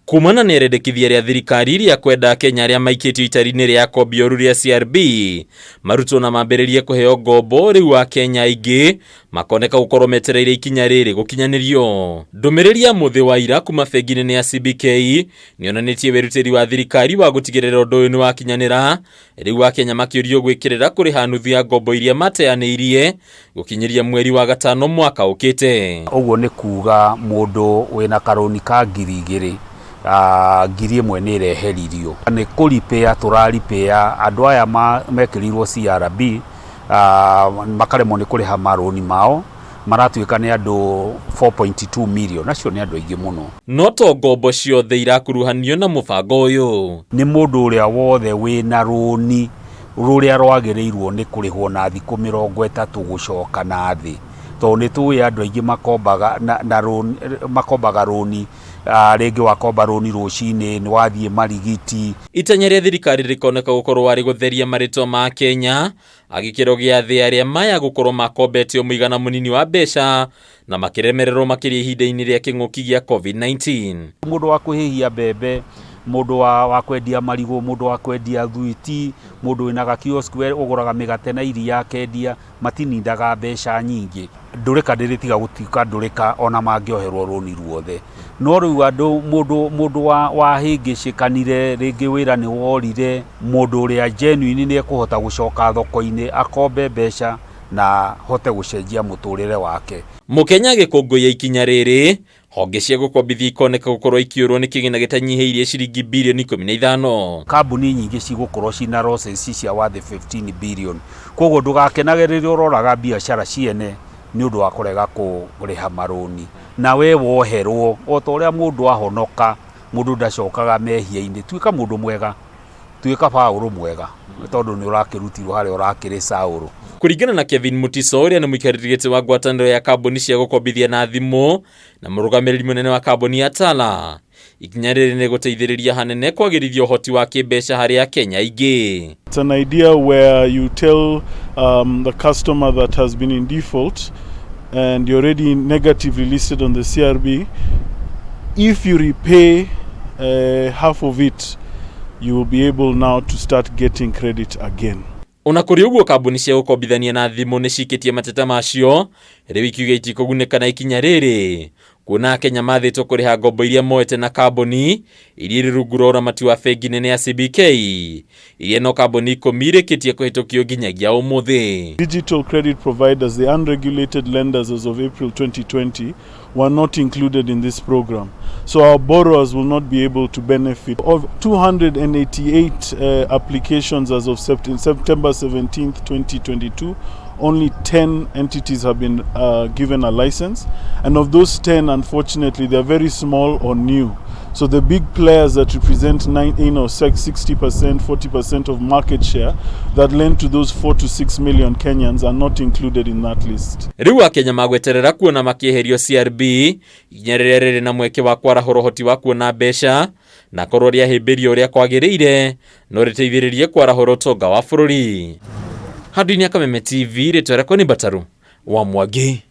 Kumana na irendekithia rĩa thirikari rĩa kwenda Akenya arĩa maikĩtio itari-inĩ rĩa akombi oru rĩa CRB marutwo na mambĩrĩrie kũheo ngombo, rĩu Akenya aingĩ makoneka gũkorwo metereire ikinya rĩrĩ gũkinyanĩrio. Ndũmĩrĩri ya mũthĩ wa ira kuma bengi nene ya CBK nĩyonanĩtie wĩrutĩri wa thirikari wa gũtigĩrĩra ũndũ ũyũ nĩwakinyanĩra. Rĩu Akenya makĩũrio gwĩkĩrĩra kũrĩha nuthu ya ngombo iria mateanĩirie gũkinyĩria mweri wa gatano mwaka ũkĩte. Ũguo nĩ kuga mũndũ wĩna karũni ka 2000, 1000 nĩ ĩreheririo. Nĩ kũripĩa tũraripĩa andũ aya mekĩrirwo CRB, makaremwo nĩ kũrĩha marũni mao, maratuĩka nĩ andũ 4.2 million, acio nĩ andũ aingĩ mũno. No to ngombo ciothe irakuruhanio na mũbango ũyũ. Nĩ mũndũ ũrĩa wothe wĩna rũni rũrĩa rwagĩrĩirwo nĩ kũrĩhwo na thikũ 30 gũcoka na thĩ, tondũ nĩ tũĩ andũ aingĩ makombaga na, na rũni, makombaga rũni, rĩngĩ wakomba rũni rũcinĩ nĩ wathiĩ marigiti. Itanya rĩa thirikari rĩkoneka gũkorwo arĩ gũtheria marĩtwa ma Kenya a gĩkĩro gĩa thĩ arĩa maya gũkorwo makombete o mũigana mũnini wa mbeca na makĩremererwo makĩria ihinda-inĩ rĩa kĩng'ũki gĩa COVID-19. Mũndũ wa kwĩhĩhia mbembe, mũndũ wa kwendia marigũ, mũndũ wa kwendia thwiti, mũndũ wĩna gakiosk ũgũraga mĩgate na iria akendia, matinindaga mbeca nyingĩ. Ndũrĩka ndĩrĩtiga gũtuĩka ndũrĩka ona mangĩoherwo rũni ruothe. No rĩu andũ, mũndũ, mũndũ wa, wahĩngĩcĩkanire, rĩngĩ wĩra nĩ worire, mũndũ ũrĩa genuine nĩ ekũhota gũcoka thoko-inĩ akombe mbeca na hote gũcenjia mũtũrĩre wake. Mũkenya agĩkũngũiya ikinya rĩrĩ, honge cia gũkombithia ikoneka gũkorwo ikĩũrwo nĩ kĩgĩna gĩtanyihĩirie ciringi birioni 15. Kambuni nyingĩ cigũkorwo cina losses cia worth 15 billion. Koguo ndũgakenage rĩrĩa ũroraga biacara ciene nĩ ũndũ wa kũrega kũrĩha marũni. Na we woherwo, o ta ũrĩa mũndũ ahonoka, mũndũ ndacokaga mehia-inĩ. Tuĩka mũndũ mwega, tuĩka Paũlũ mwega, tondũ nĩ ũrakĩrutirwo harĩa ũrakĩrĩ Saũlũ. Kũringana na Kevin Mutiso ũrĩa nĩ mũikarĩri gĩtĩ wa ngwatanĩro ya kambuni cia gũkombithia na thimũ na mũrũgamĩrĩri mũnene wa kambuni ya Tala, ikinya rĩrĩ nĩ gũteithĩrĩria hanene kwagĩrithia ũhoti wa kĩmbeca harĩ Akenya aingĩ. It's an idea where you tell the customer that has been in default and you're already negatively listed on the CRB, if you repay half of it, you will be able now to start getting credit again. Ona kũrĩ ũguo, kambuni cia gũkombithania na thimũ nĩ cikĩtie mateta macio, rĩu ikiuga itikũgunĩka na ikinya rĩrĩ kuona Akenya mathĩtwo kũrĩha ngombo iria moete na kambuni iria irĩ rungu rwa ũramati wa bengi nene ya CBK, iria no kambuni 10 irĩkĩtie kũhĩtũkio nginyagia ũmũthĩ. Digital credit providers, the unregulated lenders as of April 2020, were not included in this program. So our borrowers will not be able to benefit. Of 288 applications as of September 17th, 2022, only 10 entities have been given a license. And of those 10, unfortunately, they're very small or new. So the big players that represent nine, 60%, 40% of market share that lend to those 4 to 6 million Kenyans are not included in that list. Rĩu Akenya magweterera kuona makĩeherio CRB, ikinya rĩrĩa rĩrĩ na mweke wa kwarahũra ũhoti wa kuona mbeca, na korwo rĩahĩmbĩrio ũrĩa kwagĩrĩire no rĩteithĩrĩrie kwarahũra ũtonga wa bũrũri. Handũ-inĩ ya Kameme TV, rĩtwa rĩakwa nĩ Mbataru wa Mwangi.